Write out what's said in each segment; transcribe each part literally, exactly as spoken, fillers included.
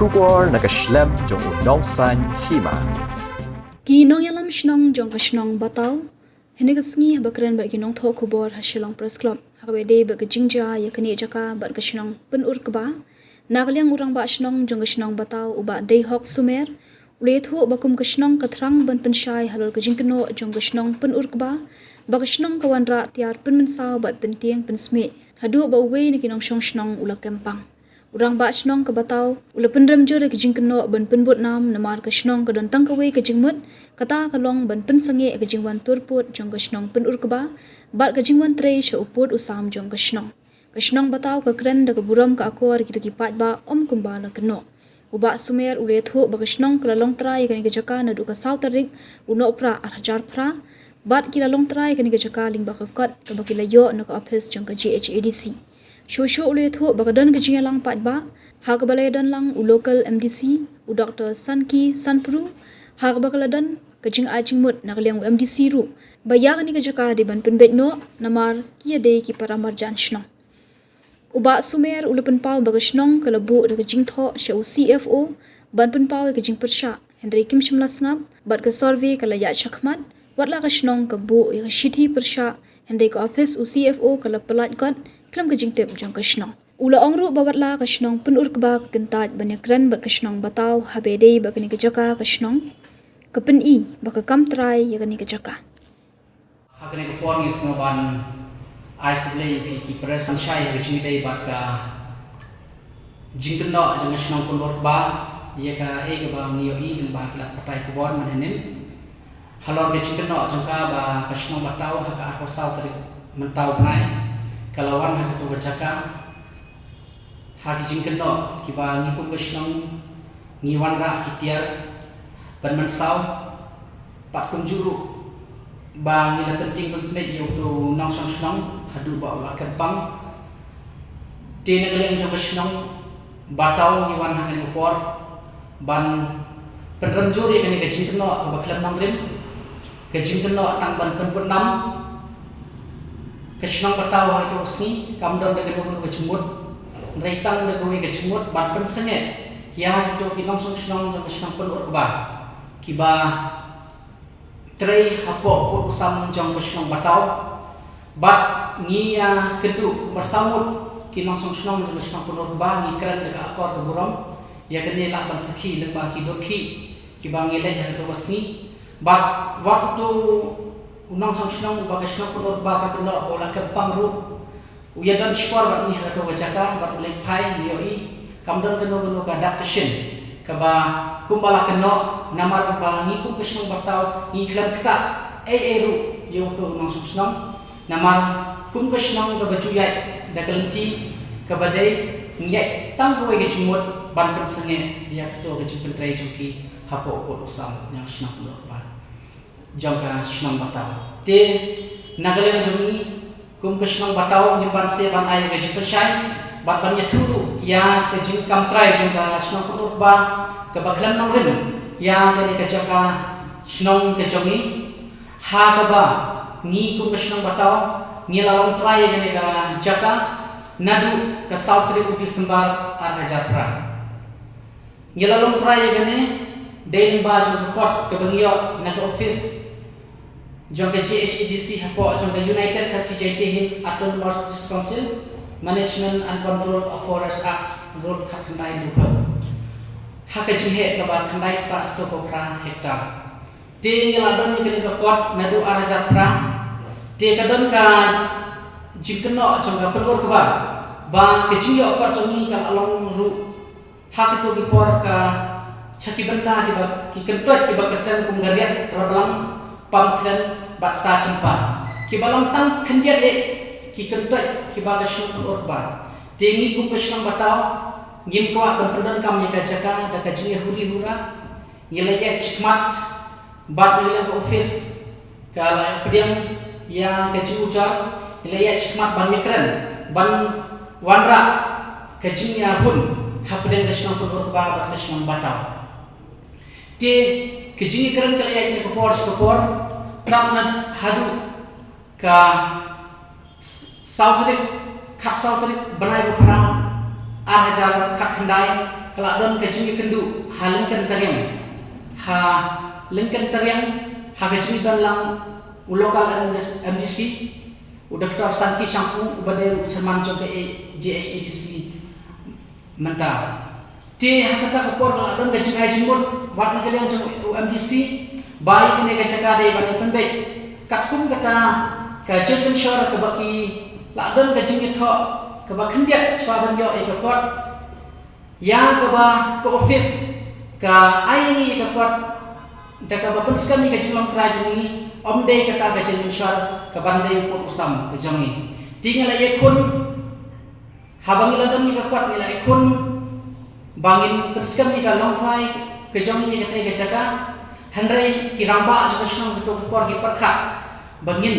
Khubor na ka shlem jong u nongsan hima. Ki nongïalam shnong jong ka shnong Bataw hynne ka sngi haba kren bad ki nongthoh khubor ha Shillong Press Club ha kaba ïadei bad ka jingjia ïa kane ka jaka bad ka shnong Pynurkba, na ka liang u rangbah shnong jong ka shnong Bataw u Bah Deihok Sumer u la ïathuh ba kum ka shnong ka thrang ban pynshai halor ka jingkynnoh jong ka shnong Pynurkba, ba ka shnong ka wanrah tiar pynmynsaw bad pyntieng pynsmit haduh ba uwei na ki nongshong shnong u la kempang. U rangbah shnong ka Bataw u la pynrem jur ïa ka jingkynnoh ban pynbud nam namar ka shnong ka don tang kawei ka jingmut, kata ka long ban pynsangeh ïa ka jingwan turpud jong ka shnong Pynurkba bad ka jingwan trei sha u pud u sam jong ka shnong. Ka shnong Bataw ka kren da ka burom ka akor ïa kita ki paidbah, ym kumba la kynnoh. U Bah Sumer u la ïathuh ba ka shnong ka la long trai ïa kane ka jaka naduh ka saw tarik u Nohprah ar hajar phra bad ki la long trai ïa kane ka jaka lyngba ka kot kaba ki la ïoh na ka ophis jong ka J H A D C. Shuh shuh u la ïathuh ba ka don ka jingïalang paidbah ha kaba la ïadon lang u local M D C, u Doktor Sanki Sanpru, ha kaba ka la don ka jingai jingmut na ka liang u M D C ruh ba ïa kane ka jaka dei ban pynbeit noh namar ki ïadei ki para marjan shnong. U Bah Sumer u la pynpaw ba ka shnong ka la buh da ka jingthoh sha u C F O ban pynpaw ïa ka jingpyrshah, hynrei kim shym la sngap bad ka survey ka la ïaid shakhmat, watla ka shnong ka buh ïa ka shithi pyrshah, hynrei ka ophis u C F O ka la pyllait kot khlem ka jingtip jong ka shnong. U la ong ruh ba watla ka shnong Pynurkba ka kyntait ban ïakren bad ka shnong Bataw haba ïadei bad kane ka jaka, ka shnong ka pyni ba ka kam trai ïa kane ka jaka. Ha kane ka por ngi sngewbha ban ai khublei ïa phi ki press ban shai ha ka jingïadei bad ka jingkynnoh jong ka shnong Pynurkba ïa kaei kaba ngi ïohi lyngba ki lad pathai khubor mynhynnin. Halor ka jingkynnoh jong ka ba ka shnong Bataw ha ka arphew saw tarik mynta u bnai ka la wan ha kato ka jaka. Ha ki jingkynnoh kiba ngi kum ka shnong ngi wanrah ki tiar ban mynsaw, bad kumjuh ruh ba ngi la pyntieng pynsmit ïa uto u nongshong shnong haduh ba u la kyrpang. Te na ka liang jong ka shnong Bataw ngi wan ha kane ka por ban pynrem jur ïa kane ka jingkynnoh kaba khlem nongrim, ka jingkynnoh tang ban pynbud nam. Ka shnong Bataw ha kato ka sngi kam don da kano kano ka jingmut, hynrei tang da kawei ka jingmut ban pynsangeh ïa kito ki nongshong shnong jong ka shnong Pynurkba kiba trei hapoh pud u sam jong ka shnong Bataw. Bad ngi ïa kynduh kumba saw ngut ki nongshong shnong jong ka shnong Pynurkba ngi kren da ka akor ka burom. Ïa kane lah ban sakhi lyngba ki dur khih kiba ngi leit ha kato ka sngi. Bad wat uto u nongshong shnong uba ka shnong Pynurkba ka kynnoh ba u la kyrpang ruh, u ïadon shkor bad ngi ha kato ka jaka bad u leit phai, ngi ïohi kam don kano kano ka dak ka shin kaba kumba la kynnoh, namar ba ngi kum ka shnong Bataw ngi khlem ktah ei ei ruh ïa uto u nongshong shnong. Namar kum ka shnong kaba ju ïaid da ka lynti kaba dei, ngi ïaid tang kawei ka jingmut ban pynsangeh ïa kato ka jingpyntrei jong ki hapoh u pud u sam jong ka shnong Pynurkba, jong ka shnong Bataw. Te na ka liang jong ngi kum ka shnong Bataw ngim banse ban ai ka jingpynshai bad ban ïathuh ruh ïa ka jingkam trai jong ka shnong Pynurkba kaba khlem nongrim ïa kane ka jaka shnong ka jong ngi. Ha kaba ngi kum ka shnong Bataw ngi la long trai ïa kane ka jaka naduh ka saw tarik u December ar hajar phra. Ngi la long trai ïa kane dei lyngba jong ka kot kaba ngi ïoh na ka ophis jong ka J H A D C hapoh jong ka United Khasi Jaintia Hills Autonomous District Council, Management and Control of Forest Act, Rule khatkhyndai hynriewphew. Ha ka jingheh kaba khyndai spah sawphew phra hektar. Te ngi la don ïa kane ka kot naduh ar hajar phra. Te ka don ka jingkynnoh jong ka Pynurkba ba ka jingïoh kot jong ngi ka la long ruh ha kito ki por ka sha ki bynta kiba, ki kyntoit kiba kyrteng kum ka Riat Rablang, Pamthren bad Sachympa, kiba long tang khyndiat eh ki kyntoit kiba ka shnong Pynurkba. Te ngi kum ka shnong Bataw ngim kwah ban pyndonkam ïa ka jaka da ka jingïahuri hura. Ngi la ïaid shakhmat bad ngi la ka ophis ka la pdiang ïa ka jingujor, ngi la ïaid shakhmat ban ïakren ban wanrah ka jingïahun hapdeng ka shnong Pynurkba bad ka shnong Bataw. Te ka jingïakren ka la ïaid na ka por sha ka por, tang na haduh ka saw tarik, khatsaw tarik bnai ba phra, ar hajar khatkhyndai, Ka la don ka jingïakynduh ha lyngkha tariang, ha lyngkha tariang, ha ka jingdon lang u local M D C, u Doktor Sanki Shangpung, uba dei u chairman jong ka J H A D C mynta. Te ha kata ka por ka la don ka jingai jingmut wat na ka liang jong u M D C ba ïa kane ka jaka dei ban pynbeit. Katkum kata ka joint venture kaba ki la don ka jingïathoh kaba khyndiat shuwa ban ïoh ïa ka kot, ïa kaba ka office ka ai ïa ngi ïa ka kot da kaba pynskhem ïa ka jinglong trai jong ngi, ym dei kata ka joint venture kaban dei u pud u sam ka jong ngi. Te ngi la ïakhun, haba ngi la don ïa ka kot ngi la ïakhun ba ngin pynskhem ïa ka long trai ka jong ngi ïa kata ka jaka. Hynrei ki rangbah jong ka shnong kato ka por ki pyrkhat ba ngin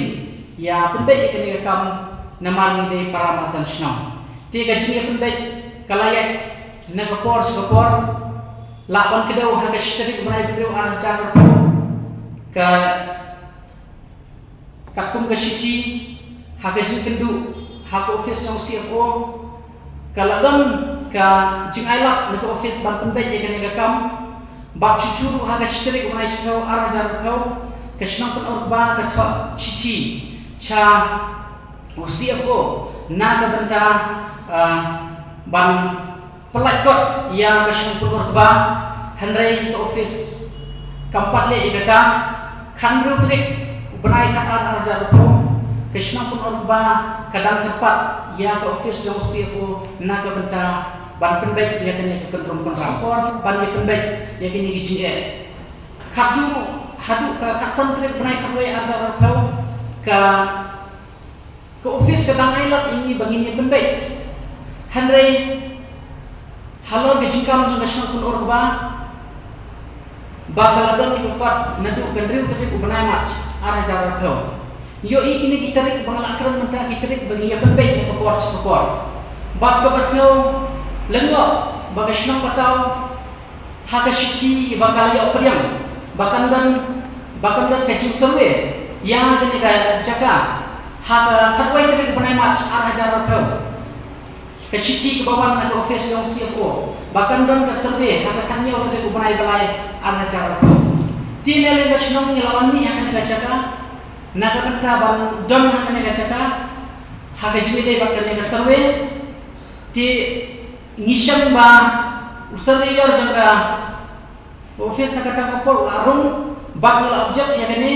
ïa pynbeit ïa kane ka kam namar ngi dei para marjan shnong. Te ka jingïapynbeit ka la ïaid na ka por sha ka por, la ban kdew ha ka shi tarik bnai ba hynriew ar hajar arphew, ka katkum ka shithi ha ka jingkynduh ha ka office jong C F O, ka la don ka jingailad na ka office ban pynbeit ïa kane ka kam. Bad shuh shuh ruh ha ka shi tarik bnai shiphew ar hajar arphew, ka shnong Pynurkba ka thoh shithi sha u C F O na ka bynta, ah, ban pyllait kot ïa ka shnong Pynurkba, hynrei ka office kam pat leh ïa kata. Khathynriew tarik u bnai khatar ar hajar arphew, ka shnong Pynurkba ka dang kyrpad ïa ka office jong u C F O na ka bynta ban pynbeit ïa kane ka kynrum kynram, por ban ïa pynbeit ïa kine ki jingeh. Khatduh haduh ka khatsan tarik bnai khatwei ar hajar arphew, ka ka office ka dang ailad ïa ngi ba ngin ïa pynbeit. Hynrei halor ka jingkam jong ka shnong Pynurkba ba ka la don ïa ka kot naduh ka hynriew tarik u bnai March ar hajar arphew. Ïohi kine ki tarik ba nga la kren mynta, ki tarik ba ngi ïa pynbeit na ka por sha ka por. Bad kaba sngew lyngngoh ba ka shnong Bataw ha ka shithi ba ka la ïoh pdiang ba kan don, ba kan don ka jingsurvey ïa kane ka jaka ha ka khatwei tarik bnai March ar hajar arphew. Ka shithi kaba wan na ka office jong C F O ba kan don ka survey ha ka khathynñiew tarik u bnai ba lai ar hajar arphew. Te na liang ka shnong ngi la wan mih ha kane ka jaka na ka bynta ban don ha kane ka jaka ha ka jingïadei bad kane ka survey. Te ngi shem ba u surveyor jong ka office ha kata ka por u la rung bad ngi la object ïa kane,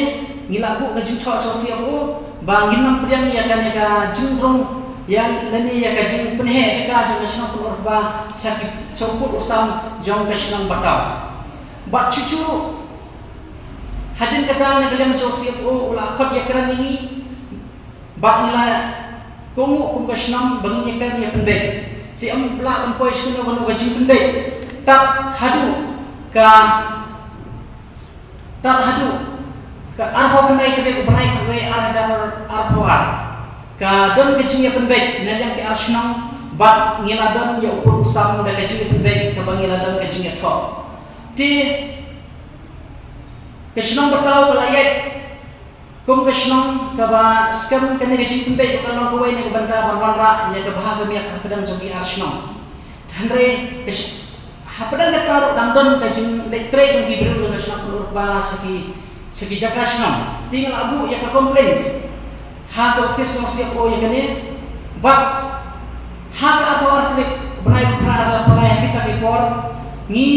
ngi la buh ka jingthoh sha u C F O ba ngin ym pdiang ïa kane ka jingrung ïa lane ïa ka jingpynheh jaka jong ka shnong Pynurkba sha ki, sha u pud u sam jong ka shnong Bataw. Bad shuh shuh ruh hadien kata na ka liang jong u C F O u la khot ïakren ïa ngi. Bad ngi la kohnguh kum ka shnong ba ngin ïakren ïa pynbeit. Te ym lah ban poi sha kano kano ka jingpynbeit tad haduh ka, tad haduh ka arphew khyndai tarik u bnai khatwei ar hajar arphew ar. Ka don ka jingïapynbeit na liang ki ar shnong bad ngi la don ïa u pud u sam da ka jingïapynbeit kaba ngi la don ka jingïathoh. Te ka shnong Bataw ka la ïaid kum ka shnong kaba skhem kane ka jingpynbeit ba ka long kawei na ka bynta ban wanrah ïa ka bha ka miat hapdeng jong ki ar shnong. Hynrei ka sh-, hapdeng kata ruh dang don ka jingleit trei jong ki briew jong ka shnong Pynurkba sha ki, sha ki jaka shnong. Te ngi la buh ïa ka complaint ha ka office jong C F O ïa kane. Bad ha ka arphew ar tarik bnai ba phra ar hajar arphew lai ha kita ki por ngi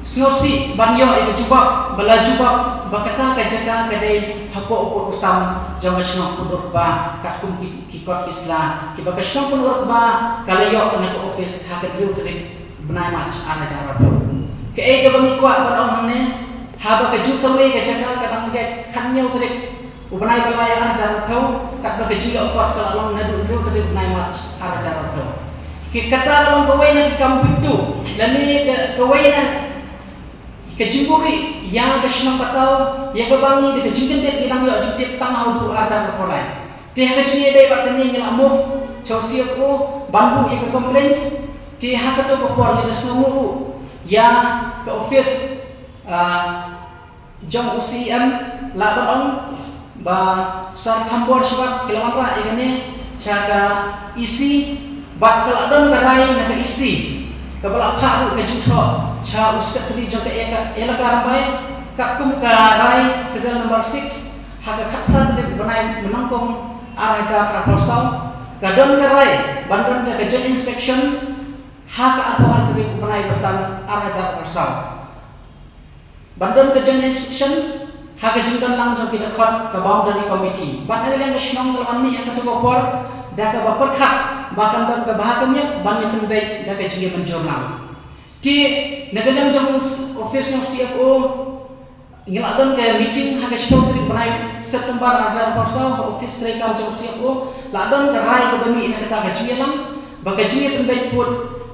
sngewsih ban ïoh ïa ka jubab ba la jubab ba kata ka jaka ka dei hapoh u pud u sam jong ka shnong Pynurkba katkum ki, ki kot ki sla kiba ka shnong Pynurkba ka la ïoh na ka office ha ka hynriew tarik bnai March ar hajar arphew. Kaei kaba ngi kwah ban ong hangne, haba ka jingsurvey ka jaka ka dang ïaid khathynñiew tarik u bnai ba lai ar hajar arphew, katba ka jingïoh kot ka la long naduh hynriew tarik bnai March ar hajar arphew. Ki kata ka long kawei na ki kam buit tuh lane ka, kawei na ka jingbuhrieh ïa ka shnong Bataw ïa kaba ngi da ka jingkyndit ngi dang ïoh jingtip tang ha u bnai ar hajar arphew lai. Te ha ka jingïadei bad kane ngi la move sha u C F O ban buh ïa ka complaint. Te ha kato ka por ngi da sngewnguh ruh ïa ka office, ah, jong u C E M, lah ban ong ba Sir Thambor Shibat ki la wanrah ïa kane sha ka E C bad ka la don ka rai na ka E C Kaba la phah ruh ka jingthoh sha u Secretary jong ka Elaka Rymbai, katkum ka rai serial number six, ha ka khatphra tarik u bnai Mynnyngkong ar hajar arphew saw, ka don ka rai ban don da ka joint inspection ha ka arphew ar tarik u bnai Basan ar hajar arphew saw. Ban don ka joint inspection ha ka jingdon lang jong ki dkhot ka boundary committee. Bad na ka liang ka shnong ka la wan mih ha kato ka por da kaba pyrkhat ba kan don ka bha ka miat ban ïa pynbeit da ka jingïabynjur lang. Te na ka liang jong office jong C F O, ngi la don ka meeting ha ka shiphew tarik bnai September ar hajar arphew saw ha office treikam jong C F O. La don ka rai kaba mih na kata ka jingïalang ba ka jingïapynbeit pud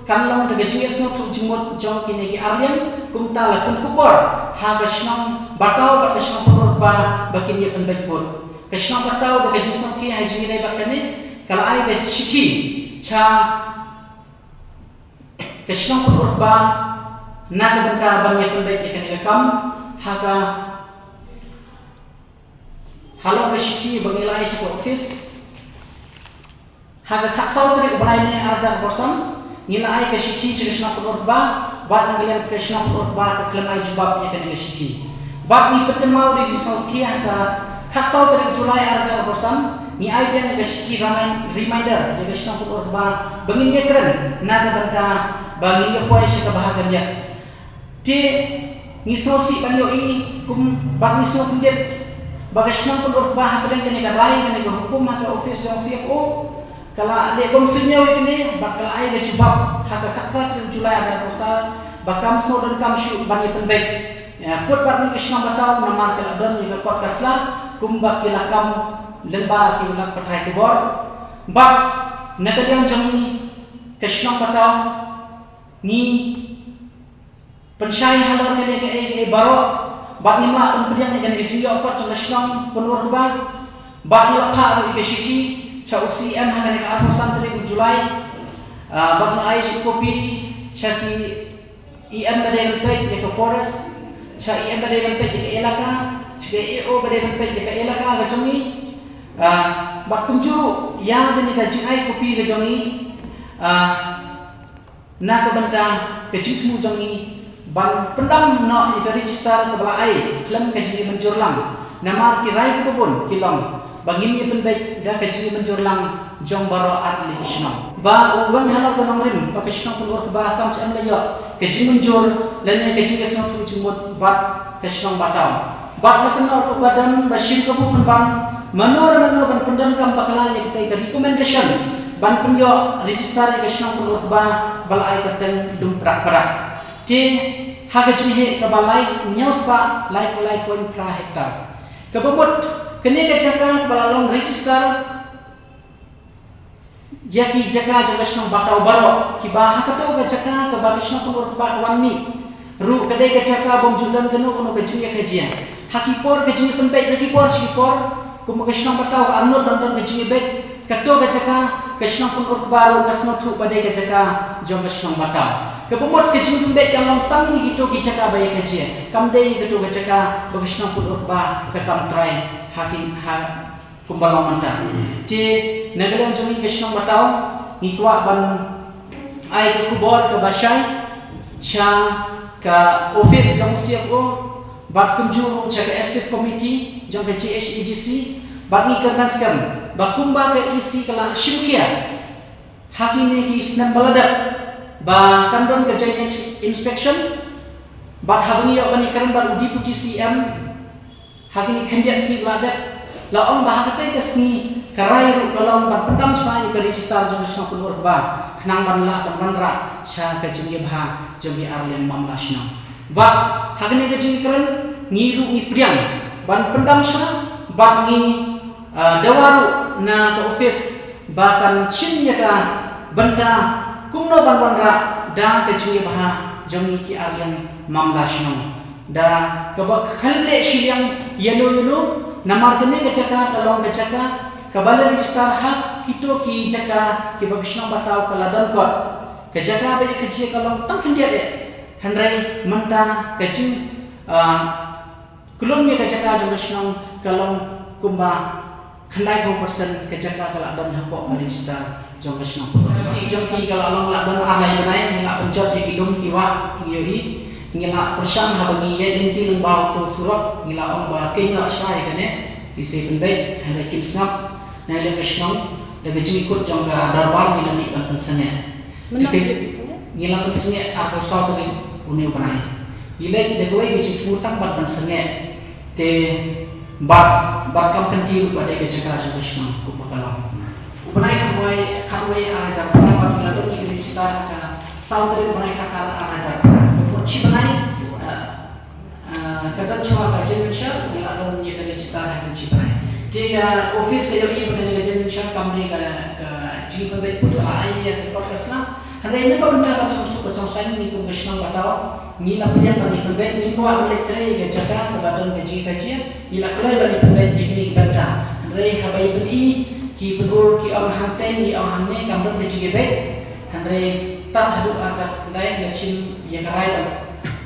kan long da ka jingïasngewthuh jingmut jong kine ki arliang. Kumta la pynkupbor ha ka shnong Bataw bad ka shnong Pynurba ba kin ïapynbeit pud. Ka shnong Bataw da ka jingsngewkhia ha jingïadei bad kane ka la ai ka shithi sha ka shnong Pynurba na ka bynta ban ïapynbeit ïa kane ka kam. Ha ka halor ka shithi ba ngi la ai sha ka office ha ka khatsaw tarik u bnai May ar hajar arphew san, ngi la ai ka shithi sha ka shnong Pynurba bad na ka liang ka shnong Pynurba ka khlem ai jubab ïa kane ka shithi. Bad ngi pynkynmaw da ka jingsngewkhia ha ka khatsaw tarik July ar hajar arphew san, ngi ai biang ïa ka shithi remind-, reminder ïa ka shnong Pynurba ba ngin ïakren na ka bynta ba ngin ïa poi sha ka bha ka miat. Te ngi sngewsih ban ïohi kum bad ngi sngewkhyndiat ba ka shnong Pynurba hapdeng kane ka rai, kane ka hukum ha ka office jong C F O, ka la leh bym suidñiew ïa kane bad ka la ai ka jubab ha ka khatphra tarik July ar hajar arphew san ba kam sngewdonkam shuh ban ïapynbeit pud bad kane ka shnong Bataw namar ka la don ïa ka kot ka sla kumba ki la kam lyngba ki lad pathai khubor. Bad na ka liang jong ngi ka shnong Bataw ngi pynshai halor kane kaei kaei baroh bad ngim lah ban pdiang ïa kane ka jingïoh kot jong ka shnong Pynurba. Bad ngi la phah ruh ïa ka shithi sha u C M ha kane ka arphew san tarik u July. Ah, bad ngi ai shi kopi sha ki E M ba dei ban peit ïa ka forest, sha E M ba dei ban peit ïa ka elaka, sha ka A O ba dei ban peit ïa ka elaka ka jong ngi. Ah, bad kumjuh ïa kane ka jingai kopi ka jong ngi, ah, na ka bynta ka jingthmu jong ngi ban pyndam noh ïa ka register kaba la ai khlem ka jingïamynjur lang. Namar ki rai kiba bun ki long ba ngin ïapynbeit da ka jingïamynjur lang jong baroh artylli ki shnong. Ba u weng halor ka nongrim ba ka shnong Pynurba kam shym la ïoh ka jingmynjur lane ka jingïasngewthuh jingmut bad ka shnong Bataw. Bad la kynnoh ruh ba don ba shim kabu pynban mano re mano ban pyndonkam bakla ïa katei ka recommendation ban pynïoh register ïa ka shnong Pynurba ba la ai kyrteng Lum Prak Prak. Te ha ka jingheh kaba lai hynñiew spah laiphew lai point phra hektar. Kaba mut kane ka jaka kaba la long register ïa ki jaka jong ka shnong Bataw baroh, kiba ha kato ka jaka kaba ka shnong Pynurba ka wan mih ruh ka dei ka jaka bym ju don kano kano ka jingïakajia. Ha ki por ka jingïapynbeit na ki por sha ki por, kumba ka shnong Bataw ka arngut ban don ka jingïabeit, kato ka jaka ka shnong Pynurba ruh ka sngewthuh ba dei ka jaka jong ka shnong Bataw. Kaba mut ka jingpynbeit ka long tang ïa kito ki jaka ba ïakajia, kam dei ïa kato ka jaka ba ka shnong Pynurba ka kam trai ha ki, ha kumba long mynta. Te na ka liang jong ngi ka shnong Bataw ngi kwah ban ai ka khubor kaba shai sha ka office jong C F O bad kumjuh ruh sha ka executive committee jong ka G H A D C bad ngi kyrmen skhem ba kumba ka E C ka la shimkhia ha kine ki snem ba la dep ba kan don ka joint inspection. Bad haba ngi ïoh ban ïakren bad u Deputy C M ha kine khyndiat sngi ba la dep, la ong ba ha katei ka sngi ka rai ruh ka long ban pyndam shwa ïa ka register jong ka shnong Pynurba khnang ban lah ban wanrah sha ka jingïabha jong ki arliang mamla shnong. Bad ha kane ka jingïakren ngi ruh ngi pdiang ban pyndam shwa bad ngi, ah, dawa ruh na ka office ba kan shim ïa ka bynta kumno ban wanrah da ka jingïabha jong ngi ki arliang mamla shnong. Da kaba khlem leh shiliang ïano ïano, namar kane ka jaka ka long ka jaka kaba la register ha kito ki jaka kiba ka shnong Bataw ka la don kot. Ka jaka ba ïakajia ka long tang khyndiat eh, hynrei mynta ka jing, ah, klum ïa ka jaka jong ka shnong ka long kumba khyndaiphew percent ka jaka ka la don hapoh ka register jong ka shnong Pynur. Jong ki, jong ki ka la long la don ar lai bnai, ngi la pynjot ïa ki lum ki wah, ngi ïohi, ngi la pyrshang haba ngi ïaid lynti lyngba uto u surok, ngi la ong ba keiñ la shwa ïa kane, ngi sa pynbeit, hynrei kim sngap, na liang ka shnong, da ka jingkut jong ka dorbar ngi la mih ban pynsangeh. Mynno ngi la pynsangeh? Ngi la pynsangeh arphew saw tarik une u bnai. Ngi leit da kawei ka jingthmu tang ban pynsangeh. Te bad, bad kam kynti ruh ba dei ka jaka jong ka shnong kumba ka long. U bnai khatwei, khatwei ar hajar phra bad ngi la don ïa ka register ha ka saw tarik bnai khatar ar hajar phra. Ka mut shi bnai, ah, ah, ka don shuwa ka joint venture, ngi la don ïa ka register ha ka shi bnai. Te ka office ka ïohi ba kane ka joint venture kam dei ka, ka jingpynbeit pud, ka la ai ïa ka kot ka sla. Hynrei na ka bynta ka jingsuk ka jingsaiñ, ngi kum ka shnong ba taw, ngi la pdiang ban ïa pynbeit, ngim kwah ban leit trei ïa ka jaka kaba don ka jingkajia, ngi la kloi ban ïa pynbeit ïa kine ki bynta. Hynrei haba ïa pyni, ki Pynur ki ong hangtei, ngi ong hangne, kam don ka jingïabeit. Hynrei tad haduh arhajar khyndai la shim ïa ka rai ban,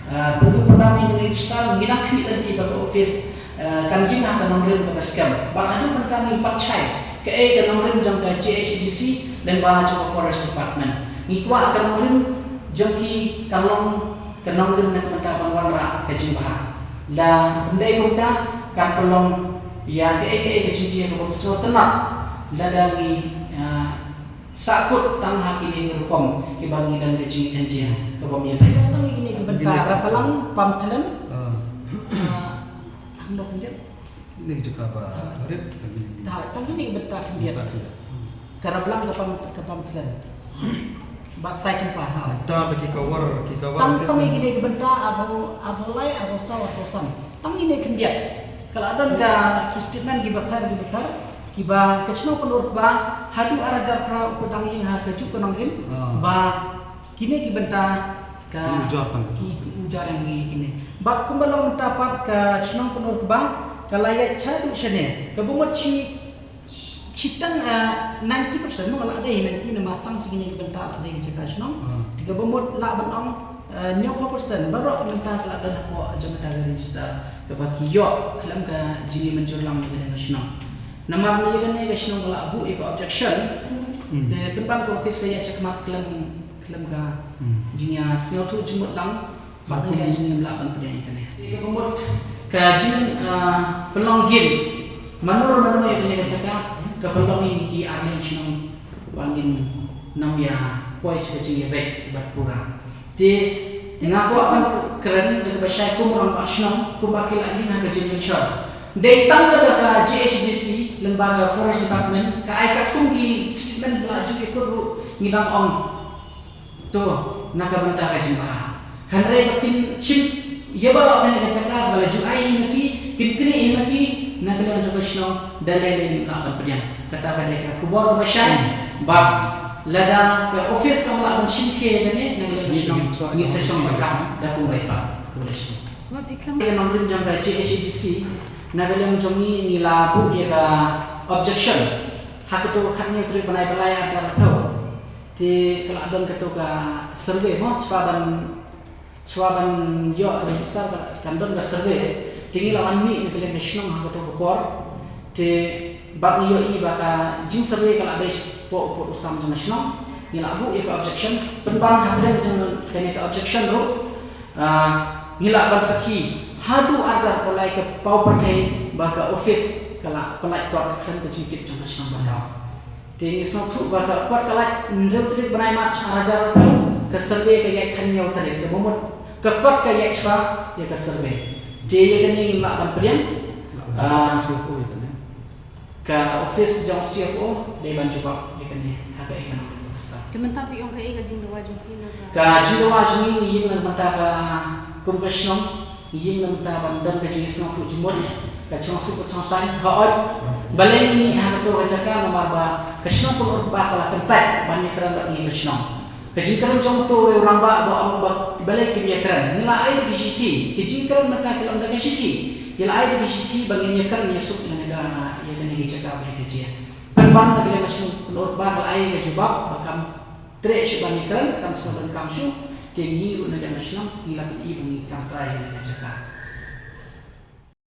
ah, pynduh pyndam ïa kine ki register, ngi nang khmih lynti ba ka office, ah, kan ïeng ha ka nongrim kaba skhem. Bad haduh mynta ngim pat shai kaei ka nongrim jong ka J H A D C lyngba jong ka Forest Department. Ngi kwah ka nongrim jong ki kan long ka nongrim na ka bynta ban wanrah ka jingbha. Lada ym dei kumta kan pynlong ïa kaei kaei ka jingjia ka bym sngewtynnat lada ngi, ah, sahkut tang ha kine ki rukom kiba ngi don ka jingkynjia ka bym ïadei. Tang ïa kine ki bynta Raphalang, Pamthlen. Ah. Ah, Hamdok Khyndiat. Kine ki jaka ba rit, tang kine ki. Ta, tang kine ki bynta khyndiat. Bynta khyndiat. Hmm. Ka Raphalang, ka Pam, ka Pamthlen. Bad Saitjympa, ha. Bynta ta ki cover, ki cover. Tang, tang ïa kine ki bynta arphew, arphew lai, arphew saw, arphew san. Tang kine khyndiat. Ka la don ka ki statement kiba pher, kiba pher. Kiba ka shnong Pynur Kba, haduh ar hajar phra u dang ïeng ha kajuh ka nongrim. Ah. Ba kine ki bynta ka ki ujar tang ki, ki ujar ïa ngi kine. Bad kumba long mynta pat ka shnong Pynur Kba, ka la ïaid shaduh shane. Kaba mut shi, shi tang, ah, ninety percent mo la dei ninety namar tang shi kine ki bynta la dei jaka shnong. Ah. Te kaba mut lah ban ong, ah, hynñiewphew percent baroh mynta ka la don hapoh jong kata ka register. Kaba ki ïoh khlem ka jingmynjur lang na ka liang ka shnong. Namar na ïa kane ka shnong ka la buh ïa ka objection. Hmm. Te pynban ka office ka ïaid shakhmat khlem, khlem ka, hmm, jingïasngewthuh jingmut lang. Bad na ka liang jingim lah ban pdiang ïa kane. Ka mut ka jing, ah, pynlong games. Mano mano ïa kane ka jaka ka pynlong ïa ngi ki arliang shnong ba ngin ym ïa poi sha ka jingïabeit bad pura. Te nga kwah ban kren da kaba shai kum u rangbah shnong kumba ki la ïeng ha ka jingïasyllok. Dei tang lada ka J H A D C lyngba ka Forest Department ka ai katkum ki statement ba la ju ïakut ruh ngi dang ong to na ka bynta ka jingbha. Hynrei ba kin shim ïa baroh kane ka jaka ba la ju ai ïa ki, kin knieh ïa ki na ka liang jong ka shnong da lei lei ngim lah ban pdiang. Kata ka dei ka khubor kaba shai. Bad lada ka office kam lah ban shim khie ïa kane na ka liang ka shnong ngin sa shong bakam da kumwei pat. Khublei shibun. Ka nongrim jong ka J H A D C na ka liang jong ngi ngi la buh ïa ka objection ha kato ka khathynñiew tarik bnai ba lai arhajar arphew. Te ka la don kato ka survey mo, shuwa ban, shuwa ban ïoh register ka, kan don ka survey. Te ngi la wan mih na ka liang ka shnong ha kato ka por. Te bad ngi ïohi ba ka jingsurvey ka la dei shapoh u pud u sam jong ka shnong. Ngi la buh ïa ka objection. Pynban hapdeng jong kane ka objection ruh, ah, ngi lah ban sakhi haduh arhajar arphew lai ka paw pyrthei ba ka office ka la pynlait kot khlem ka jingtip jong ka shnong ba taw. Te ngi sngewthuh ba ka kot ka lait hynriew tarik bnai March arhajar arphew, ka survey ka ïaid khathynñiew tarik, kaba mut ka kot ka ïaid shuwa ïa ka survey. Te ïa kane ngim lah ban pdiang. Ah, ka office jong C F O dei ban jubab ïa kane ha kaei kaba mynta. Te mynta phi ong kaei ka jingdawa jong phi na ka? Ka jingdawa jong ngi ngi ïeng na ka bynta ka kum ka shnong. Ngi ïeng na ka bynta ban don ka jingsngewthuh jingmut, ka jingsuk ka jingsaiñ, hooid. Balei ngi mih ha kato ka jaka namar ba ka shnong Pynur Kba ka la kyntait ban ïakren bad ngi ka shnong. Ka jingkren jong uto uwei u rangbah ba ong ba balei kim ïakren. Ngi la ai da ka shithi, ka jingkren mynta ki la ong da ka shithi. Ngi la ai da ka shithi ba ngin ïakren ïasuk ïa kane ka, ïa kane ka jaka ba ïa ka jia. Pynban na ka liang ka shnong Pynur Kba ka la ai ka jubab ba kam treh shuh ban ïakren, kam sngewdonkam shuh, te ngi ruh na ka liang ka shnong ngi la pyni ba ngi kam trai ïa ka jaka.